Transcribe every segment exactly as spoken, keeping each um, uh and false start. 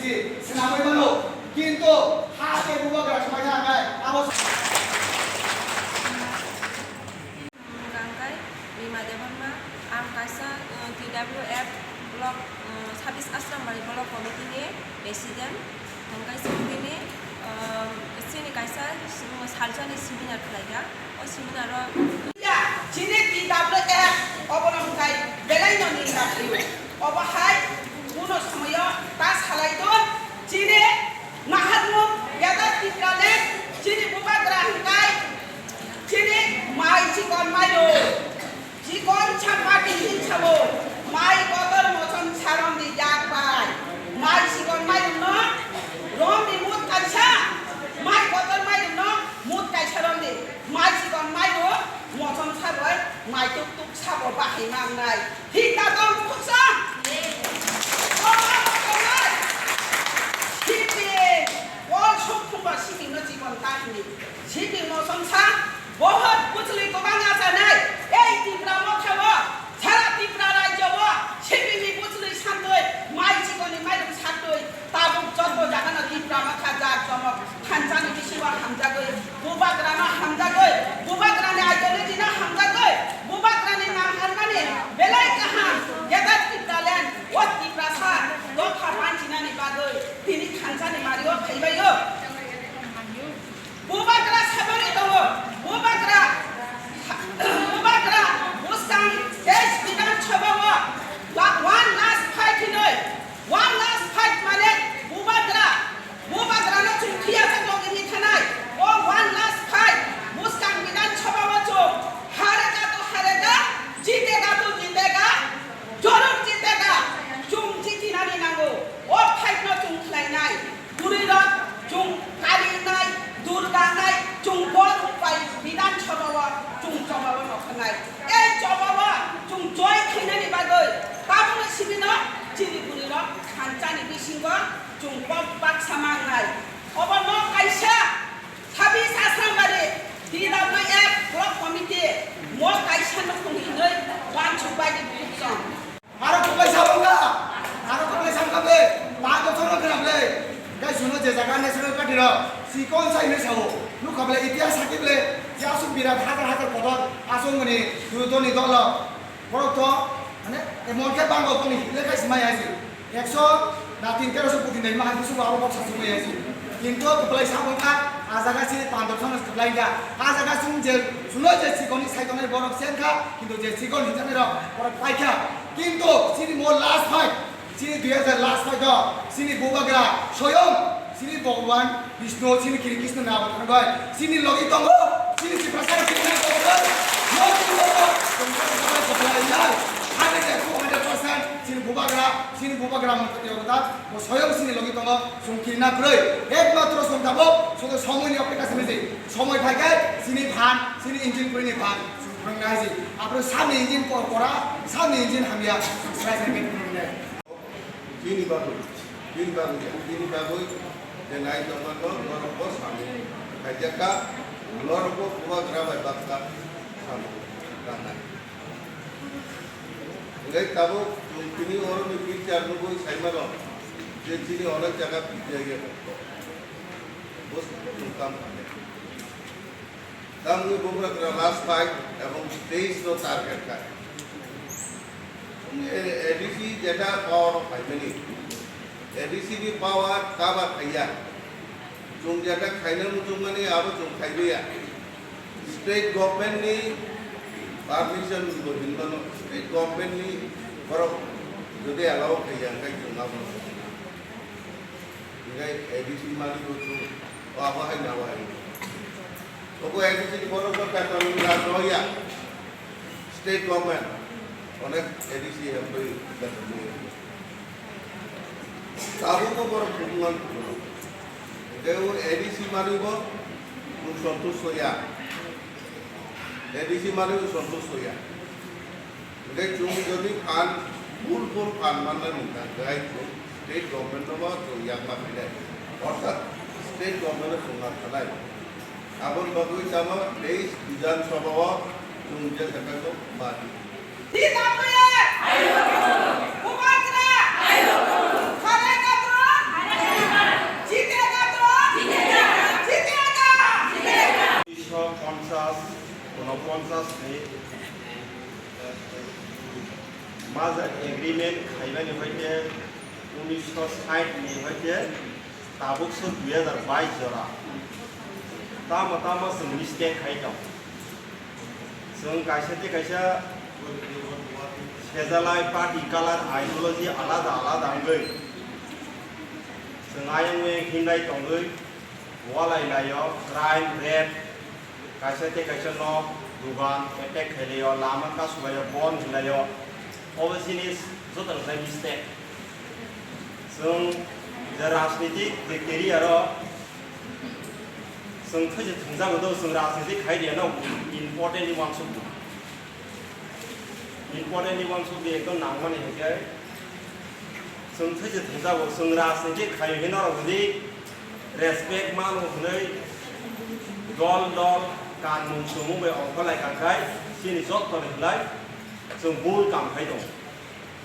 Swnamwi mano, kintu ha tei bubagra swmai thangnai, abo Gangkai Rima Debbarma, ang kaisa, uh, T W F block, uh, sabis Asrambari block committee ni president, hingkai chwng bini, uh, chini kaisa, uh, salsa ni seminar khlaijak. O seminar o Ya, chini T W F obono hwnkhe belai no ninda khlaio. Obo hai kuno somoyo ta salai don, chini Maharmukh Greater Tipraland, chini bubagra hwnkhe chini mai chikon mairung. Chikon chapati hinsao mai kotor mochom sa romdi yak bai. Mai chikon mairungno romdi mut kaisa, mai kotor mairungno mut kaisa romdi. Mai chikon mairung mochom sa bai mai tuk tuk sabo bahai mangnai. Thik da tong thuksa? O ma ma tongnai. Sibing, o sok thumba sibingno chikon ta hini. Sibing mochom sa, bohot bwchwlwi kwbang achanai. Ei Tipra Motha o, sara Tipra rajyo o, sibingni bwchwlwi santwi, mai chikoni mairung satwi, tabuk joto jagano Tipra Motha jak jomok thansa ni bisingo hamjagwi, bubagrano hamjagwi, bubagrani ideology no hamjagwi, bubagrani nang harmani belai kaham, Greater Tipraland, o Tiprasa dopha banchinani bagwi tini thansa ni mario phaibaio. Bubagra sabani tongo, bubagra, bubagra bwskang Desh Bidhan Sabha o la-, one last fight hinwi, one last fight mane bubagra, bubagra no chwng thiyajak logi ni thanai, o one last fight bwskang Bidhan Sabha o chwng harega to harega, jitega to jitega, joror jitega, chwng jitinani nango, o fight no chwng khlainai. Bwrwi rok chwng Kali nai, Durga nai, chwng bo rwng bai Bidhan Sabha o chwng choba o nokha nai. Ei choba o chwng joy khainani bagwi tabukno simi no chini bwrwi rok thansa ni bisingo chwng kok baksa mangnai. Obo nok kaisa sabis Asrambari D W F block committee mo kaisa nukhung hinwi wansuk bai di bukhuk song. Aro kwplai sa wngkha, aro kwplai sa wngkha ble, ta doktor no khna ble, guys, suno je jaga National Party rok, sikon sa hinwi sao, nukha ble, itihas hakhe ble, je aswk birat hajar hajar kotor, aswk mani, dudoni dolo, borok to, mane, emon khe bango tongni, le khai simai aji, ekso na tin tero so koti nai maha, busu abo boksa sumai aji, kintu kwplai sa wngkha, a jaga si pandok sono kwplai wngkha, a jaga sung je, suno je sikon ni sai tongnai borok se wngkha, kintu je sikon hinjaknai rok, borok paikha. Kintu chini mo last fight, chini dui hajar last fight o, chini bubagra, soyong, chini Bhagwan Vishnu, chini Kiri Krishna ni abo thangbai, chini logi tongo, chini Tiprasa rok chini logi tongo, no chini logi tongo, chini logi tongo, chini logi tongo, hundred and two hundred percent, chini bubagra, chini bubagra mantri yogoda, bo soyong chini logi tongo, chwng kirina kwrwi, ekmatro chwng tabuk, chwng somoi ni opeka simi si, somoi phai khe, chini phan, chini engine kwrwi ni phan. Phwrwng nai ji. Aphuru sani engine kor kora, sani engine hamya, swrai swrai khe phwrwng nai. Chini bagwi, chini bagwi, chini bagwi, je nai tongma no, norok bo sani. Khaijak kha, norok bo bubagra bai baksa sani. Rangnai. Hingke tabuk chwng tini oro ni picture nugwi sai mano, je chini onek jaga picture ye. Bo chwng tam kha. Tamni bubagra last fight ebong teis no target khai. A D C jeta power o phaimani, A D C ni power cover khaiya. Chwng jeta khaina muchungmani abo chwng khaibaiya. State government ni permission bo hinmano, state government ni borok jodi allow khaiya, hwnkhe chwng abono. Hingke A D C mani bo chwng, o abo hai na o hai. Obo A D C ni borok bo beton rwya. State government onek A D C employee beton rwya. Tabukbo borok thumung man thumung. Hingke o A D C mani bo chwng santush ya. A D C mani bo santush ya. Hingke chwng jodi phan, full full phan manna nungkha, hingke hai chwng state government no bo chwng yakma khainai. Orthat state government no chwng ma khanai. Aboni bagwi tamo teis Bidhan Sabha o chwng je sakha chwng ma. Bubagra! Khare kakrwng! Agreement khaimani hoite unisho sait ni hoite tabuk so dui hazar bais jora. Tamo tamo chwng mistake khai tong. Chwng kaisa tei kaisa sejalai party color ideology alada alada wngwi chwng ayang oyang himlai tongwi walai laio, crime, rape, kaisa tei kaisa nok, dugan attack khailai o, lama kasulaio, bon hinlaio, obo chini joto ni mistake. Chwng je rajnitik je career o chwng thwi se thwngjago do, chwng rajnitik khai riyano important ni uansuk di. Important ni uansuk di ekdom nangmani hinkhe chwng thwi se thwngjago, chwng rajnitik khaio hino rok di respect mano hwnwi dol dol kanmung chumung bai ongkholai kangkhai chini jottoni hwnlai chwng bul kam khai tongo.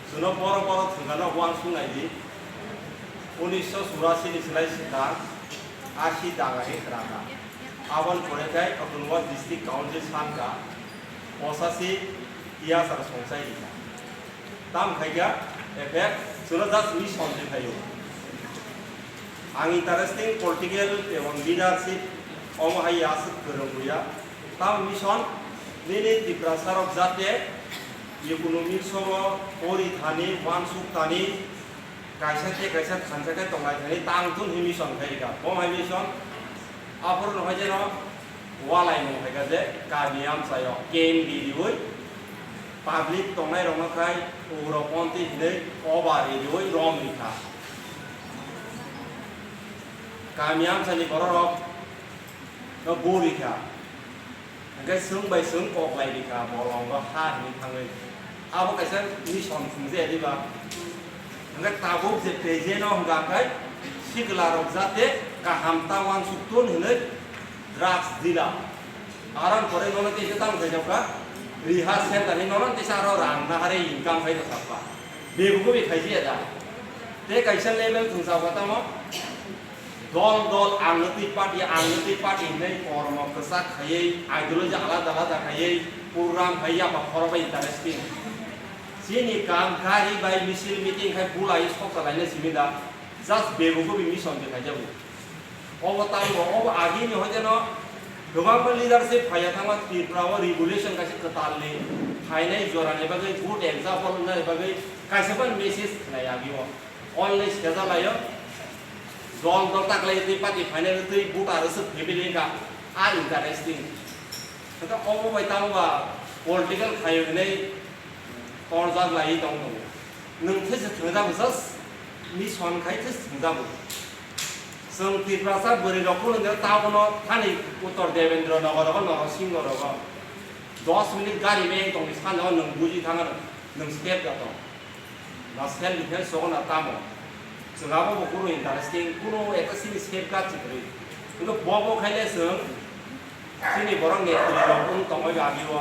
Chwngno boro boro thwngano uansuk nai di. Unisho churasi ni slai swkang asi daga hi khwrang kha. Aboni pore khai Autonomous District Council san kha, posashi tiyasar songchai rikha. Tam khai kha effect chwngno just mission se phaio. Ang interesting political ebong leadership omo hai aswk kwrwng buya. Tam mission nini Tiprasa rok jate economic sobo pori thani, uansuk thani, kaisa tei kaisa thansa khe tonglai thani tang tun hi mission khai rikha. Bo hai mission aphuru no hai jeno walai mung hai kha je kami amchaio camp riwi public tongnai rokno khai ugroponthi hinwi oba riwi rom rikha. Kami amchani bororok no buri kha. Hingke chwng bai chwng kok lai rikha, bolongo ha hinwi thangwi. Abo kaisa mission thwngjaya diba? Hingke tabuk je present o hwnka khe sikla rok jate kaham ta uansuk tun hinwi drugs dealer. Aron pore nono tei se tamo khaijak kha, rehab center ni nono tei se aro rang nahare income khai rwkha ba. Bebugo bi khaijaya da. Tei kaisa level thwngjago tamo. Dol dol ang no twi party, ang no twi party hinwi kormo kwchak khaiwi, ideology alada alada khaiwi, program khai yapha khoro bai interesting. Chini kam gari bai misil meeting khai bulai sok chalaina simi da, just bebugo bi mission de khaijago. Obo tamo, obo agini hoiteno kwbangma leadership phaiya thangma Tripura o revolution kaisa kwtal ni phainai jora ni bagwi good example wngna ni bagwi kaisa ban message khlai agio. Only sejalaio, dol dol taklai twi party phainai twi voter rwswk family wngkha, a interesting. Hwnkhe omo bai tamo ba political khaio hinwi torjak laiwi tong tongo. Nwng thwi se thwngjago, just mission khai thwi se thwngjago. Chwng Tiprasa bwrwi rok phano tabukno thani Uttor Devendra Nagar rogo, Norosingho rogo dos minute gari meng tongwi sanjao nwng buji thangano nwng step da tong. Na self defense sogo na tamo. Chwng abo bo kunu interesting, kunu ekta sini safeguard se kwrwi. Kintu bo bo khaile chwng chini borok netri rok wng tongwi ba agio.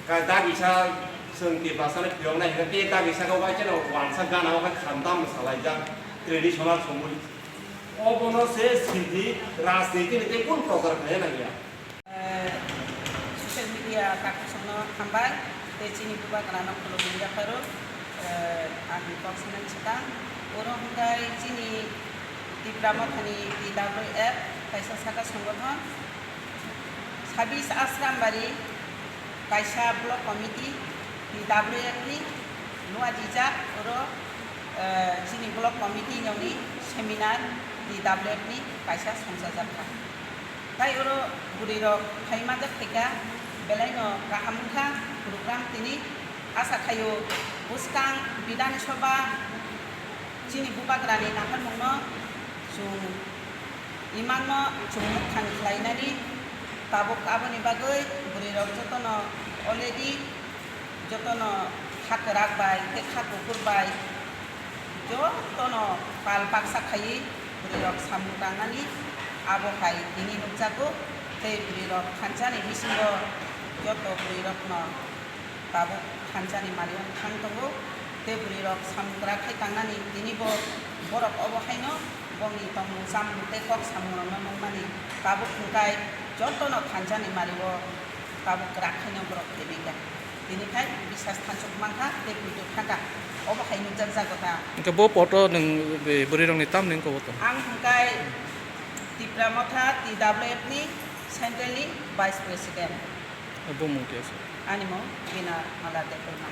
Ka dagisa chwng Tiprasa no phiyok nai hwnkhe tei dagisa khe waisa no wansa gana o khe khamtam salaijak traditional somoi. Obono se sidi rajniti ni tei kunu prochar khlaiya nangya. Eh, social media takhuk songno hambai, tei chini bubagrano khulumwi yapharo, eh, ang kok sanani swkang. Oro hwnkhe chini Tipra Mothani T W F kaisa saka songothon, sabis Asrambari kaisa block committee, T W F ni nuajijak oro, eh, chini block committee ni seminar T W F ni kaisa songchajak kha. Tai oro bwrwi rok phai manjak phaikha, belai no kaham wngkha program tini. Asa khaio bwskang Bidhan Sabha chini bubagrani naharmungno chwng imangno chwng mukthang khlainani. Tabuk aboni bagwi bwrwi rok jotono already jotono kha kwrak bai tei kha kuphur bai jotono pal baksa khaiwi bwrwi rok samung tangnani abo hai tini nukjago. Tei bwrwi rok thansa ni bisingo joto bwrwi rokno tabuk thansa ni mari wng thang tongo. Tei bwrwi rok samung kwrak khai tangnani tini bo borok obo haino bongni tongmung chamung tei kok samung rokno nukmani tabuk hwnkhe jotono thansa ni mari o tabuk kwrak khaino borok tebika. Tini khai bisas thansuk mankha tei puitu thangkha. Obo hai nukjak jago ta. Hwnkhe bo poto nwng be bwrwirokni tamni wngkha bo to? Ang hwnkhe Tipra Motha T W F ni Central ni Vice President. Bo mung khe se? Ani mung Bina Mala Debbarma.